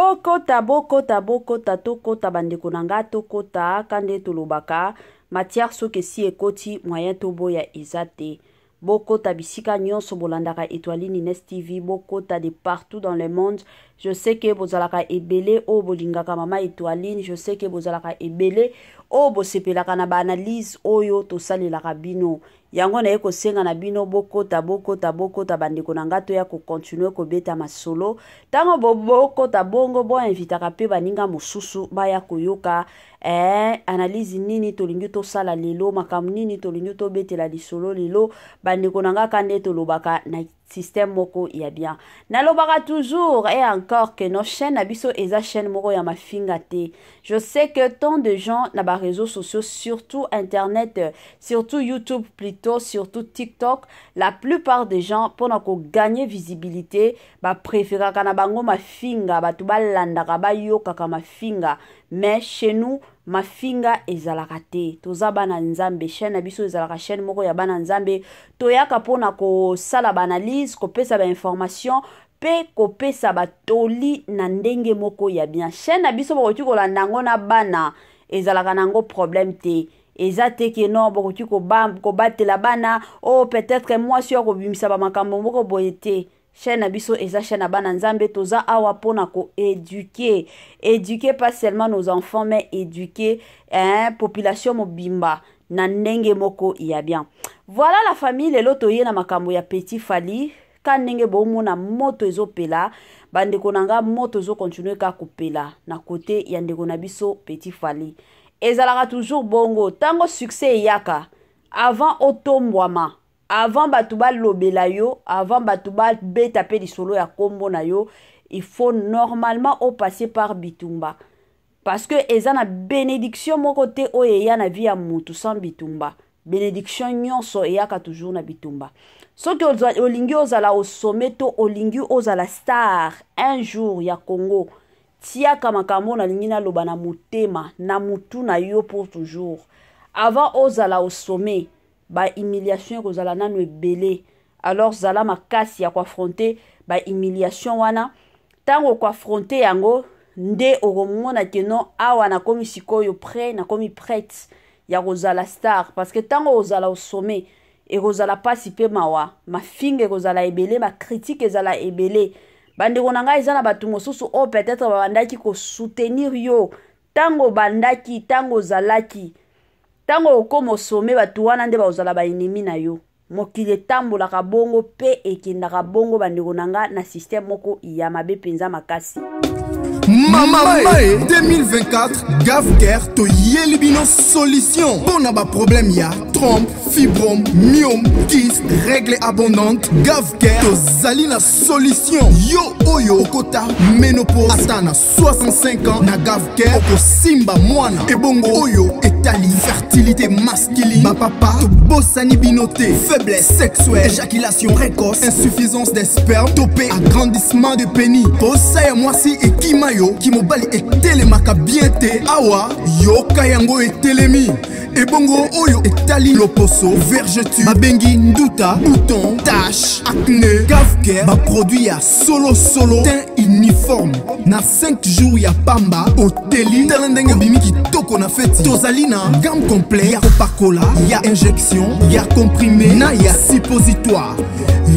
Bokota, bokota, bokota, tokota bandeko na nga, tokota ka nde tolobaka matière soki esi ekoti moyen toboya eza te. Bokota bisika nyonso bolandaka Etoiline Ines TV, bokota de partout dans le monde. Je sais que bozalaka ebele oyo bolingaka mama Etoiline, je sais que bozalaka ebele oyo bosepelaka na ba analyse oyo tosalelaka bino. Yango naye kosenga na bino bokota, bokota, bokota bandeko na nga, toya kocontinue kobeta masolo. Ntango bokota bongo, boinvitaka mpe baninga mosusu baya koyoka analyse nini tolingi tosala lelo, makambo nini tolingi tobetela lisolo lelo. Bandeko na nga, ka nde tolobaka na système moko ya bien. Nalobaka toujours et encore que nos chaînes na biso eza chaîne moko ya mafinga te. Je sais que tant de gens na ba réseaux sociaux, surtout internet, surtout YouTube plutôt, surtout TikTok, la plupart des gens mpona ko gagner visibilité ba préféraka na bango mafinga, bato balandaka bayokaka mafinga. Mais chez nous mafinga ezalaka te. Toza bana Nzambe, chaîne na biso ezalaka chaîne moko ya bana Nzambe. Toyaka mpona kosala ba analyse, kopesa ba information mpe kopesa batoli na ndenge moko ya bien. Chaîne na biso bokoki kolanda yango na bana, ezalaka nango problème te. Eza te ke non bokoki kobatela bana, oh peut-être mwasi oyo akobimisa ba makambo moko boye te. Chaîne na biso eza chaîne ya bana Nzambe, toza awa mpona koéduquer, éduquer pas seulement nos enfants mais éduquer, hein, population mobimba na ndenge moko ya bien. Voilà la famille, lelo toye na makambo ya Petit Fally. Ka ndenge bomona moto ezopela, bandeko na nga, moto ezokontinue ka kopela na kote ya ndeko na biso Petit Fally. Ezalaka toujours bongo, ntango succès eyaka, avant otombwama, avant bato balobela yo, avant bato babeta pe lisolo ya kombo na yo, il faut normalement opasser par bitumba. Parce que eza na bénédiction moko te oyo eya na vie ya mutu sans bitumba. Bénédiction nyonso eyaka toujours na bitumba. Soki olingi ozala au sommet to olingi ozala star un jour ya Congo, tiaka makambo nalingi naloba na motema, na mutu na yo pour toujours. Avant ozala au sommet, ba humiliation ekozala nanu ebele. Alors zala makasi ya koaffronter ba humiliation wana. Ntango okoaffronter yango nde okomona ke non, awa nakomi sikoyo prêt, nakomi prête ya kozala star. Parce que ntango ozala au sommet, ekozala pasi pe mawa, mafinga ekozala ebele, ba critique ezala ebele. Bandeko na ngai, eza na bato mosusu oyo peut-être babandaki kosoutenir yo ntango obandaki, ntango ozalaki, ntango okoma au sommet, bato wana nde bakozala ba ennemi na yo. Mokili etambolaka bongo pe ekendaka bongo, bandeko na nga, na système moko ya mabe mpenza makasi. Mama Mae 2024, Gavcare toyeli bino solution mpona ba problème ya trompe, fibrome, myome, kyste, règle abondante. Gavcare tozali na solution. Yo oyo okota ménopause ata na 65 ans, na Gavcare okosimba mwana. Ebongo oyo etali fertilité masculine, bapapa tobosani bino te. Faiblesse sexuelle, éjaculation précoce, insuffisance des spermes to pe agrandissement de pénis, posa ya mwasi ekima yo, kimobali etelemaka bien te, awa yoka yango etelemi. Ebongo oyo etali loposo, vergeture babengi nduta, bouton, tache, acné, Gavcare baproduit ya solo solo, teint uniforme na 5 jours ya pamba oteli. Tala ndenge obimi kitoko na feti. Tozali na gamme complet ya kopakola, ya injection, ya comprimé na ya suppositoire.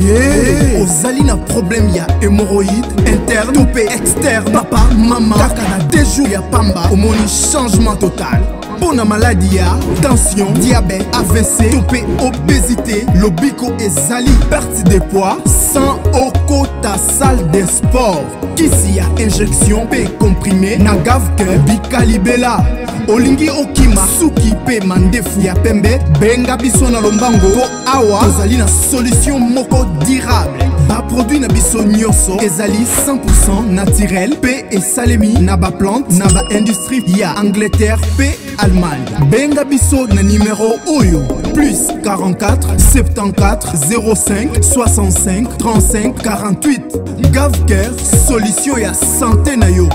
Yeah. Ozali na problème ya hémorroïde interne to pe externe, papa mama, kaka na 2 jours ya pamba omoni changement total. Mpo na maladi ya tension, diabète, AVC to pe obésité, lobiko ezali. Perte de poids sans okota salle de sport, kisi ya injection pe comprimé na Gavcare bikalibela. Olingi okima suki pe mandefu ya pembe, benga biso na lombango po awa tozali na solution moko durable. Baproduit na biso nyonso ezali 100% naturel pe esalemi na baplante na baindustrie ya Angleterre pe Allemagne. Benga biso na numero oyo: plus 44 74 05 65 35 48. Gavcare, solution ya santé na yo.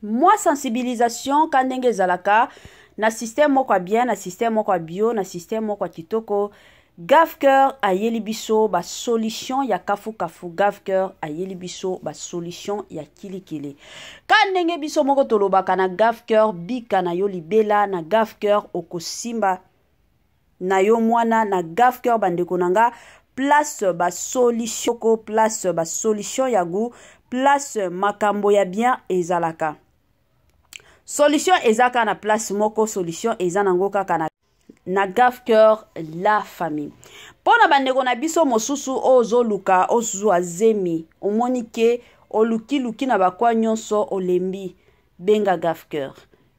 Mwa sensibilisation ka ndenge ezalaka na système moko ya bien, na système moko ya bio, na système moko ya kitoko. Gavcœur ayeli biso ba solution ya kafu kafu. Gavcœur ayeli biso ba solution ya kilikili. Ka ndenge biso moko tolobaka na Gavcœur, bika na yo libela na Gavcœur, okosimba na yo mwana na Gavcœur. Bandeko na nga, place ba solution ko, place ba solution ya goût, place makambo ya bien ezalaka. Solution eza kaka na place moko, solution eza nango kaka na Gavcœur la famille. Mpo na bandeko na biso mosusu oyo ozoluka ozwa zemi, omoni ke olukiluki na bakwa nyonso, olembi, benga Gavcœur.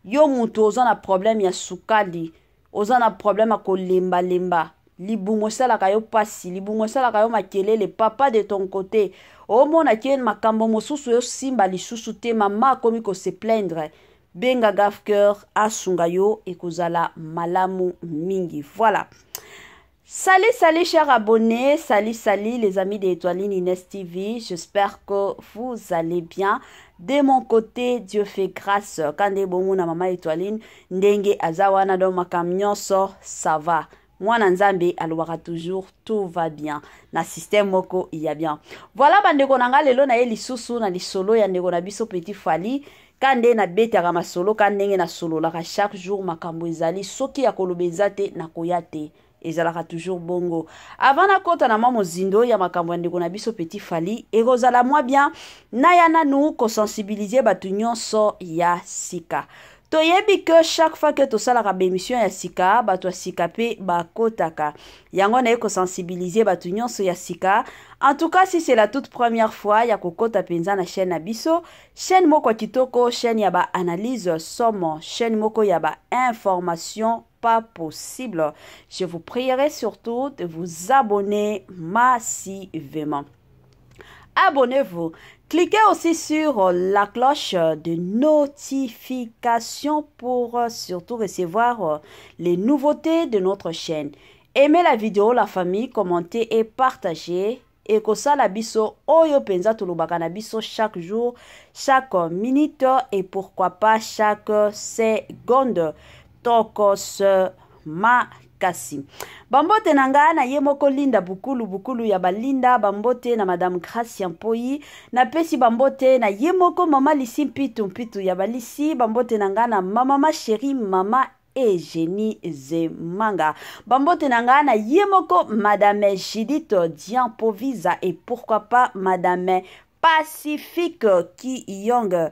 Yo moto oza na problème ya sukali, oza na problème ya kolembalemba, libumu esalaka yo mpasi, libumu esalaka yo makelele, papa de ton côté omona ke makambo mosusu osimba lisusu te, mama akomi kose plaindre, benga Gavcœur asunga yo, ekozala malamu mingi. Voilà. Salut, salut, chers abonnés, salut, salut les amis d'Étoiline Inès TV, j'espère que vous allez bien. De mon côté, Dieu fait grâce. Kande bongo na mama Étoiline, ndenge azawana do makam nyonso, ça va. Mwana Nzambe alobaka toujours tout va bien na système moko ya bien. Voilà, bandeko na nga, lelo na ye lisusu na lisolo ya ndeko na biso Petit Fally. Ka nde nabetaka masolo, ka ndenge nasololaka chaque jour, makambo ezali, soki ya koloba eza te, nakoya te, ezalaka toujours bongo. Avant nakota na mwa mozindo ya makambo ya ndeko na biso Petit Fally, ekozala mwa bien naya nanu kosensibiliser bato nyonso ya sika. Toyebi ke chaque fois ke tosalaka baémission ya sika, bato ya sika mpe bakotaka. Yango naye kosensibiliser bato nyonso ya sika. En tout cas, si c'est la toute première fois ya kokota mpenza na chaîne na biso, chaîne moko ya kitoko, chaîne ya baanalyse somo, chaîne moko ya bainformation pas possible, je vous prierai surtout de vous abonner massivement. Abonnez-vous. Cliquez aussi sur la cloche de notification pour surtout recevoir les nouveautés de notre chaîne. Aimez la vidéo, la famille, commentez et partagez. Ekosala biso oyo mpenza tolobaka na biso chaque jour, chaque minute et pourquoi pas chaque seconde. Tokos makasi. Bambote na ngai na ye moko Linda Bukulu, Bukulu ya balinda. Bambote na Madame Gracia Mpoi. Napesi bambote na ye moko mama Lisi Mpitu, Mpitu ya balisi. Bambote na ngai na mama chérie, mama Eugénie Zemanga. Bambote na ngai na ye moko Madame Judith Diampovisa et pourquoi pas Madame Pacifique Kiyong.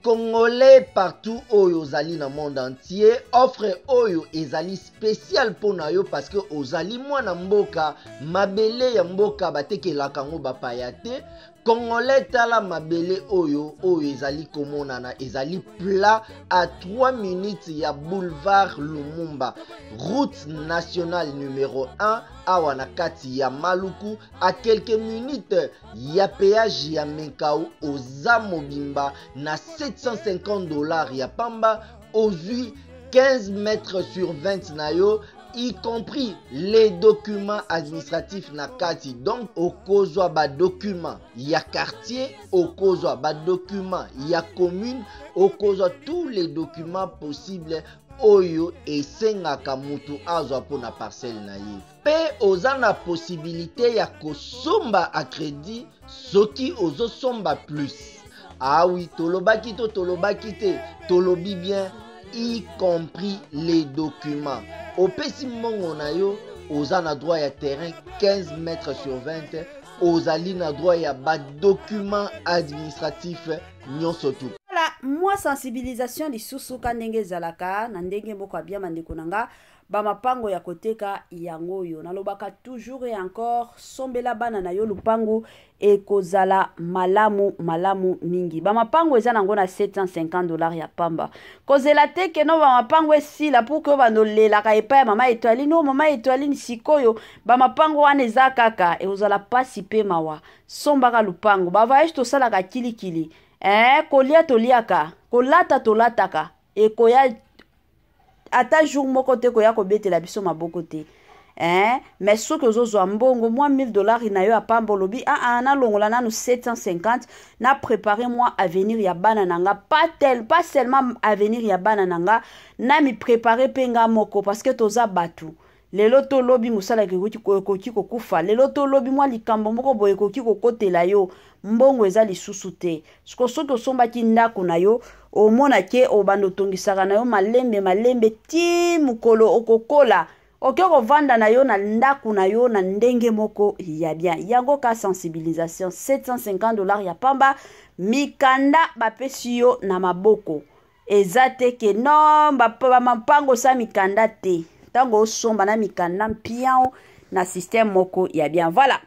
Congolais partout oyo ozali na monde entier, offre oyo ezali spécial mpo na yo parce que ozali mwana mboka. Mabele ya mboka batekelaka yango bapaya te. Congolais, tala mabele oyo, oyo ezali komonana, ezali plat à 3 minutes ya boulevard Lumumba, route nationale numéro 1, awa na kati ya Maluku, à quelques minutes ya péage ya Menkao. Oza mobimba na 750 $ ya pamba, ozwi 15 mètres sur 20 na yo, y compris les documents administratifs na kati. Donc okozwa badocument ya quartier, okozwa badocument ya commune, okozwa tous les documents possibles oyo esengaka mutu azwa mpona parcelle na ye. Mpe oza na possibilité ya kosomba à crédit soki ozosomba plus. Ah oui, tolobaki to tolobaki te? Tolobi bien, y compris les documents. Opesi mbongo na yo, oza na droit ya terrain 15 mètres sur 20, ozali na droit ya badocument administratif nyonso tu. Voilà, mwa sensibilisation lisusu ka ndenge ezalaka na ndenge moko ya bien. Bandeko na nga, bamapango ya koteka yango oyo nalobaka toujours et encore, sombela bana na yo lupangu, ekozala malamu malamu mingi. Bamapango eza nango na 750 $ ya pamba. Kozela te keno bamapango esila pour ke bandolelaka epai ya mama Etoiline. Oyo mama Etoiline, sikoyo bamapango wana eza kaka, ekozala pasi mpe mawa. Sombaka lupango. Bavoyage tosalaka kilikili, kolia toliaka, kolata tolataka, ekoya ata jour moko te koya kobetela biso maboko te, hein? Mais soki ozozwa mbongo mwa 1000 $ na yo ya pamba, olobi: "Aa, ah, nalongola nanu 750, na prépare mwa avenir ya bana na nga, pas tel, pas seulement avenir ya bana na nga, na mi prépare mpe nga moko", parce que toza bato. Lelo to lobi mosala ekoki kokufa, lelo to lobi mwa likambo moko boye ekoki kokotela yo, mbongo eza lisusu te. Siko soki osombaki ndako na yo, omona ke obanda otongisaka na yo malembe malembe ti mokolo okokola, oke kovanda na yo na ndako na yo na ndenge moko ya bien. Yango ka sensibilisation, 750 $ ya pamba, mikanda bapesi yo na maboko. Eza te ke non, bamampango sa mikanda te. Ntango osomba na mikanda mpiao na système moko ya bien. Voilà,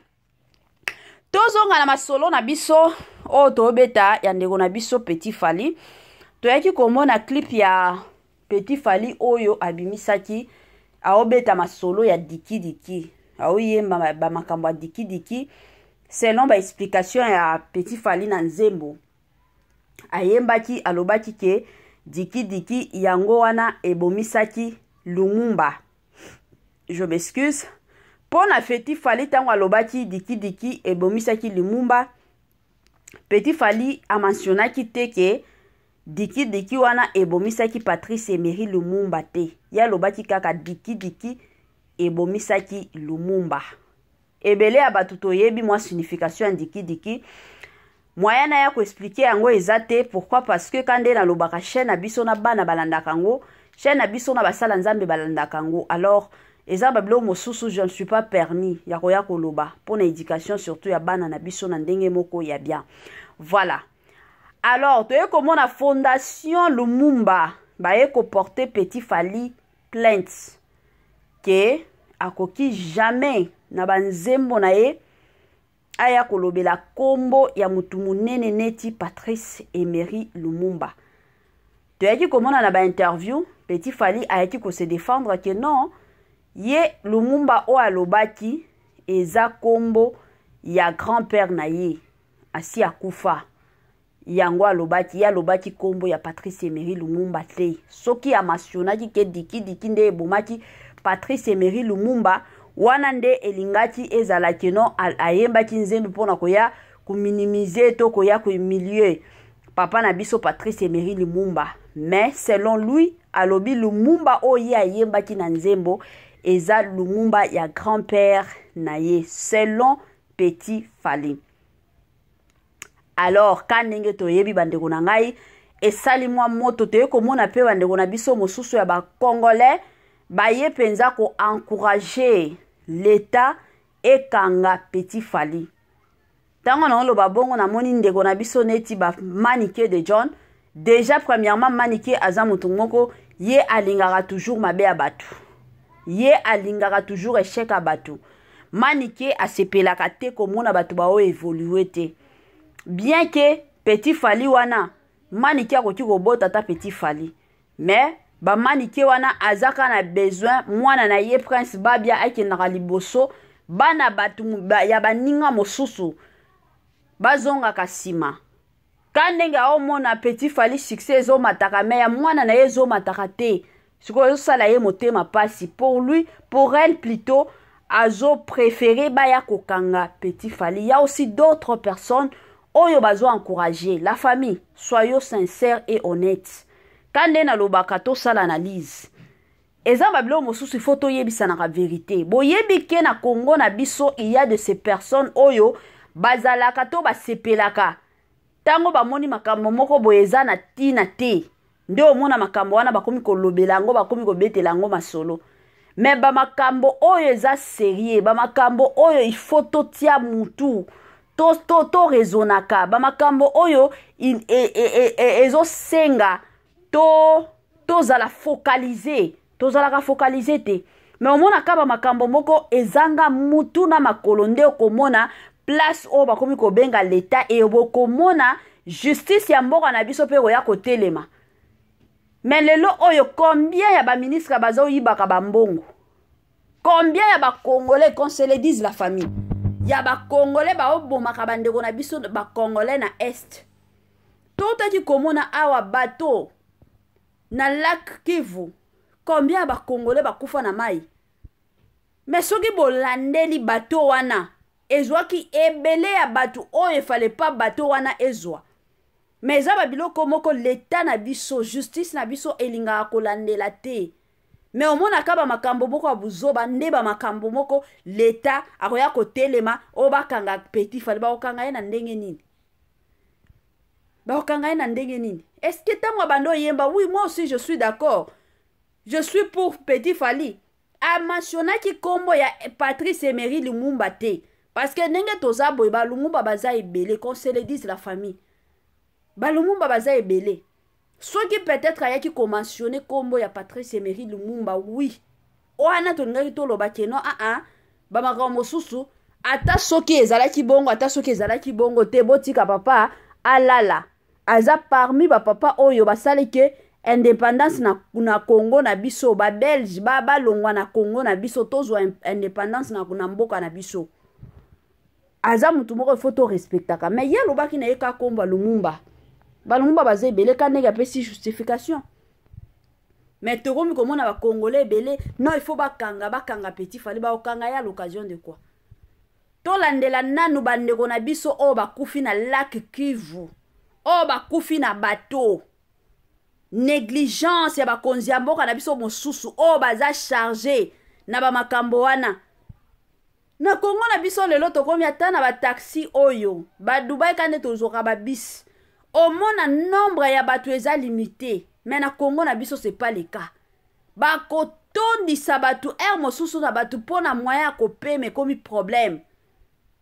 tozonga na masolo na biso oyo tobeta ya ndeko na biso Petit Fally. Toyaki komona clip ya Petit Fally oyo abimisaki, aobeta masolo ya dikidiki, aoyemba bamakambo ya dikidiki. Selon baexplication ya Petit Fally na nzembo ayembaki, alobaki ke dikidiki yango wana ebomisaki Lumumba. Je m'excuse, mpo na Petit Fally, ntango alobaki dikidiki ebomisaki Lumumba, Petit Fally amentionnaki te ke dikidiki wana ebomisaki Patrice Emery Lumumba te. Ye alobaki kaka dikidiki ebomisaki Lumumba. Ebele ya bato toyebi mwa signification ya dikidiki. Moyen na ya koexpliquer yango eza te. Pourquoi? Parce que ka nde nalobaka, chaîne na biso na bana balandaka yango, chaîne na biso na basala Nzambe balandaka yango. Alors eza babiloko mosusu je ne suis pas permis ya koya koloba mpo na éducation, surtout ya bana na biso, na ndenge moko ya bien. Voilà, alors toye komona Fondation Lumumba baye koporter Petit Fally plainte ke akoki jamais na banzembo na ye aya kolobela nkombo ya motu monene neti Patrice Emery Lumumba. Toyaki komona na bainterview, Petit Fally ayaki kose défendre ke non, ye Lumumba oyo alobaki eza nkombo ya grand père na ye, asi akufa, yango alobaki. Ye alobaki nkombo ya Patrice Emery Lumumba te. Soki amentionnaki ke dikidiki nde ebomaki Patrice Emery Lumumba, wana nde elingaki ezala ke non, ayembaki nzembe mpona koya kominimiser to koya kohumilie papa na biso Patrice Emery Lumumba. Mais selon lui, alobi Lumumba oyo ye ayembaki na nzembo eza Lumumba ya grand père na ye, selon Petit Fally. Alors ka ndenge toyebi, bandeko na ngai, esali mwa moto. Toye komona mpe bandeko na biso mosusu ya bacongolais baye mpenza koencourager l'État ekanga Petit Fally. Ntango naoloba bongo, namoni ndeko na biso neti bamanike de John. Déjà premièrement, Manike aza motu moko, ye alingaka toujours mabe ya bato, ye alingaka toujours échec ya bato. Manike asepelaka te komona bato baoyo évolue te. Bien ke Petit Fally wana, Manike akoki kobota ata Petit Fally, mais bamanike wana aza kaka na besoin mwana na ye Prince Babia akendaka liboso, bana bato ba, ya baninga mosusu bazongaka nsima. Ka ndenge aomona Petit Fally succès ezomataka, mais ya mwana na ye ezomataka te, sikoyo ezosala ye motema mpasi. Pour lui, pour elle plutôt, azo préféré baya kokanga Petit Fally. Y a aussi d'autres personnes oyo bazo encourager. La famille, soyons sincères et honnêtes. Ka nde nalobaka, tosala analyse. Eza babiloko mosusu il faut toyebisanaka vérité. Boyebi ke na Congo na biso, il y a de ces personnes oyo bazalaka to basepelaka ntango bamoni makambo moko boye eza na ntina te, nde omona makambo wana bakomi kolobela yango, bakomi kobetela yango masolo. Me bamakambo oyo eza sérieux, bamakambo oyo il faut totia mutu to raisonnaka, bamakambo oyo ezosenga to tozala focalisé, tozalaka focalisé te. Me omonaka bamakambo moko ezanga mutu na makolo, nde okomona place oyo bakomi kobenga l'État e bokomona justice ya mboka na biso mpe koya kotelema. Me lelo oyo, combien ya baministre bazoyibaka bambongo? Combien ya bacongolais, qu'on se le dise, la famille, ya bacongolais baobomaka bandeko na biso bacongolais na Est? Totaki komona awa bato na lac Kivu, combien ya bacongolais bakufa na mai? Me soki bolandeli bato wana, ezwaki ebele ya bato oyo efale pa bato wana ezwa. Me eza babiloko moko l'État na biso, justice na biso elingaka kolandela te. Me omonaka bamakambo moko ya buzoba nde bamakambo moko leta akoya kotelema oyo bakanga Petit Fally. Bakokanga ye na ndenge nini? Bakokanga ye na ndenge nini? Est ce que ntango abanda oyemba, oui, moi aussi je suis d'accord, je suis pour Petit Fally, amentionnaki nkombo ya Patrice Emery Lumumba te, parce que ndenge toza boye, balumumba baza ebele, qu'on se le dise, la famille, balumumba baza ebele. Soki peut-être ayaki komentionne nkombo ya Patrice Emery Lumumba, oui, wana tolingaki toloba ke non, aa bamakambo mosusu, ata soki ezalaki bongo, ata soki ezalaki bongo te, botika papa alala. Aza parmi bapapa oyo basali ke indépendance na Congo na biso, babelge balongwa na Congo na biso, tozwa indépendance na mboka na biso. Aza motu moko ifo torespectaka. Mais ye alobaki na ye ka kombo ya Lumumba, balumumba baza ebele, ka ndenge apesi justification. Mais tokomi komona bacongolais ebele, non, il faut bakanga Petit Fally. Bakokanga ye à l'occasion de quoi? Tolandela nanu bandeko na biso oyo bakufi na lac Kivu, oyo bakufi na bateau, négligence ya bakonzi ya mboka na biso mosusu oyo baza charge na bamakambo wana na Kongo na biso. Lelo tokomi ata na bataxi oyo badubai ka nde tozwaka babisi, omona nombre ya bato eza limité. Mais na Kongo na biso c'est pas le cas. Bakotondisa bato aire mosusu na bato mpo na moyen ya kopema ekomi problème.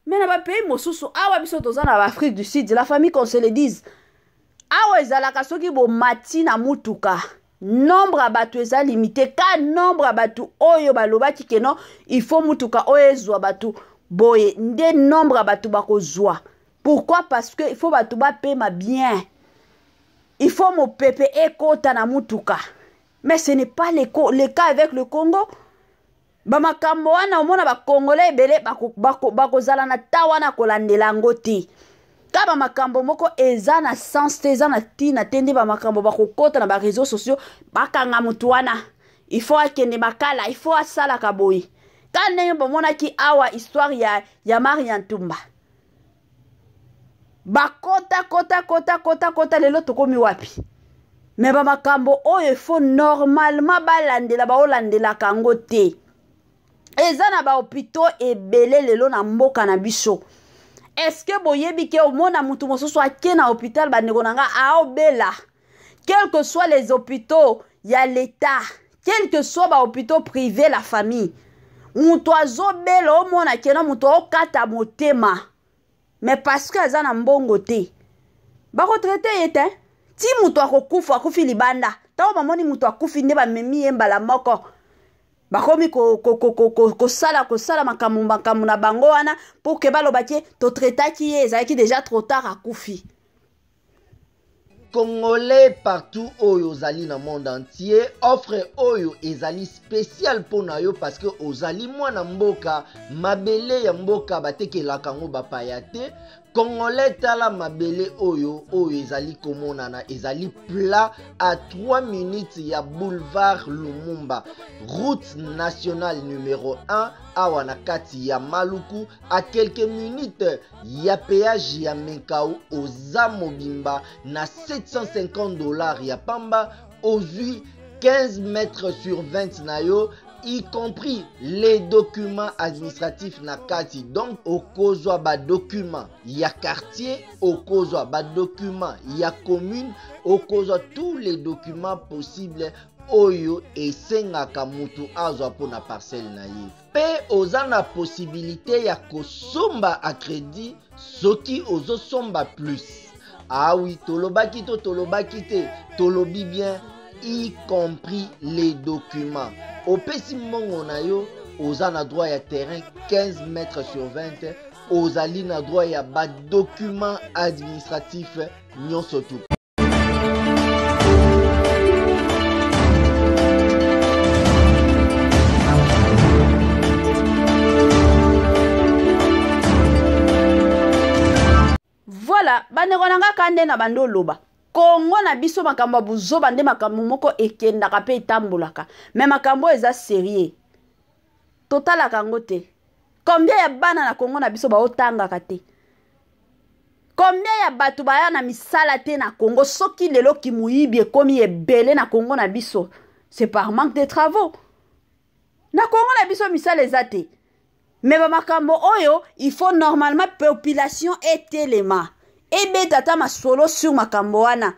Mais na bapays mosusu, awa biso toza na baafrique du Sud, la famille, qu'on se le dise, awa ezalaka soki bomati na mutuka, nombre ya bato eza limité, ka nombre ya bato oyo balobaki ke non, il faut mutuka oyo ezwa bato boye, nde nombre ya bato bakozwa. Pourquoi? Parce que il faut bato bapema bien, il faut mopepe ekota na mutuka. Mais ce n'est pas le cas avec le Congo. Bamakambo wana, omona bakongolais ebele bakozala na ta wana kolandela yango te. Ka bamakambo moko eza na sens te, eza na ntina te, nde bamakambo bakokɔta na bareseau sociaux, bakanga motu wana, il faut akende makala, il faut asalaka boye. Ka ndenge bomonaki awa histoire ya Maria Ntumba, bakota kota kota kota kota, lelo tokomi wapi? Me bamakambo oyo efo normalement balandela, baolandelaka yango te. Eza na bahôpitaux ebele lelo na mboka na biso. Est-ce boyebi ke omona motu mosusu ake na hôpital, bandeko na nga, aobela, quel que soit les hôpitaux ya l'État, quel que soit bahôpitaux privé, la famille, moto azobela, omona kena moto aokata motema, mais parce que aza na mbongo te, bakotraite ye te ti moto akokufa, akufi libanda. Ntango bamoni moto akufi, nde bamemi ye mbala moko, bakomi kosala kosala makambo na bango wana mpo ke balobaki totraitaki ye, ezalaki déjà trop tard, akufi. Congolais partout oyo ozali na monde entier, offre oyo ezali spécial mpo na yo, parce que ozali mwana mboka, mabele ya mboka batekelaka yango bapaya te. Congolais, tala mabele oyo ezali komonana, ezali plat à 3 minutes ya boulevard Lumumba, route nationale numéro 1, awa na kati ya Maluku, à quelques minutes ya péage ya Menkao. Oza mobimba na 750 $ ya pamba, ozwi 15 mètres sur 20 na yo, y compris les documents administratifs na kati. Donc okozwa badocument ya quartier, okozwa badocument ya commune, okozwa tous les documents possibles oyo esengaka mutu azwa mpona parcelle na ye. Mpe oza na possibilité ya kosomba à crédit soki ozosomba plus. Ah oui, tolobaki to tolobaki te? Tolobi bien, y compris les documents. Opesi mbongo na yo, oza na droit ya terrain 15 mètres sur 20, ozali na droit ya badocument administratif nyonso tu. Voilà, bandeko na nga, ka nde na bando oloba Kongo na biso, makambo ya buzoba nde makambo moko ekendaka mpe etambolaka. Me makambo oyo eza sérieux, totalaka yango te. Combien ya bana na Kongo na biso baotangaka te? Combien ya bato baya na misala te na Kongo? Soki lelo kimuyibi ekomi ebele na Kongo na biso. C'est par manque de travaux. Na Congo na biso misala eza te. Mais ba makambo oyo, il faut normalement population etelema. Ebeta ata masolo sur makambo wana.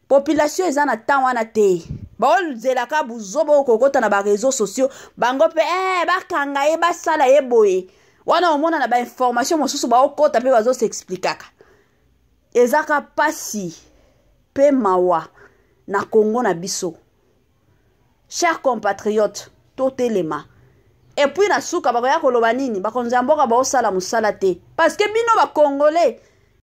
Population eza na temps wana te. Baozelaka buzoba oyo kokota na ba réseaux sociaux, bango pe bakanga ye, basala ye boye. Wana omona na ba information mosusu baokota pe bazo s'expliquaka. Ezaka pasi pe mawa na Congo na biso. Chers compatriotes, totelema. Et puis na suka bakoya koloba nini? Bakonzi ya mboka baosala mosala te. Parce que bino ba Congolais,